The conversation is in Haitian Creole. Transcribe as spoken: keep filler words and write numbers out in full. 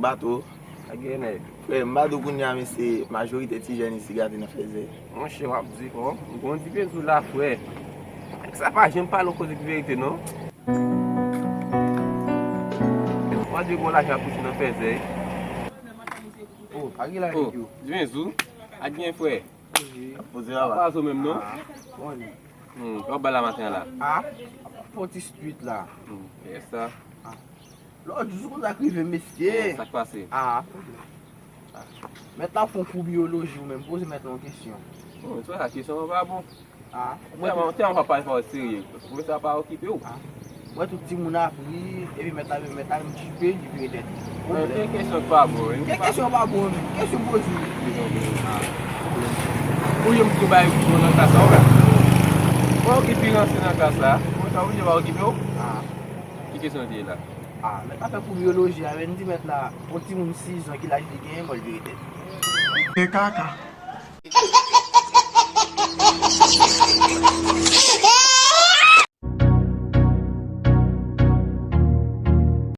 Bato. Pa gen nèg. Frè, m pa di w kounye a, men se majorite ti jèn isi gate nan fèzè. Monchè, w ap di fò. M konn di Penzou la, frè. Sa pa janm pale yon koze ki verite, non. Mande bon lajan ap pouse nan fèzè. Oh, pa gen la nèg yo. Di Penzou, ak gen frè. Poze la. Pa zo menm, non? Ah, bon. Hmm, w ap bay la maten an la? Ah, fon ti street la. Hmm, yes, sa. Ah. Lòt jou konn sa k rive, mesye. Sa k pase? Ah. Mèt la fon kou biyoloji ou menm, poze mèt la yon kesyon. Bon, se pa sa, kesyon an pa bon. Ah. Tèlman, tèlman pa pale pawòl serye. Pwofesè a pa okipe w. Ah. Mwen tout timoun ap ri, epi mèt la, mèt la menm tchipe, li vire tèt. Mwen gen kesyon k pa bon, wi. Gen kesyon pa bon, men kesyon poze. Ou yon moun ki bay bon nan klas la, ou la. Mwen okipe ranse nan klas la. Mwen sa oblije pa okipe w. Ah. Ki kesyon te ye la? Ah, mèt la fè kou biyoloji a, men di mèt la, yon timoun sis zan, ki laj li genyen, mwen l vire tèt. E kaka.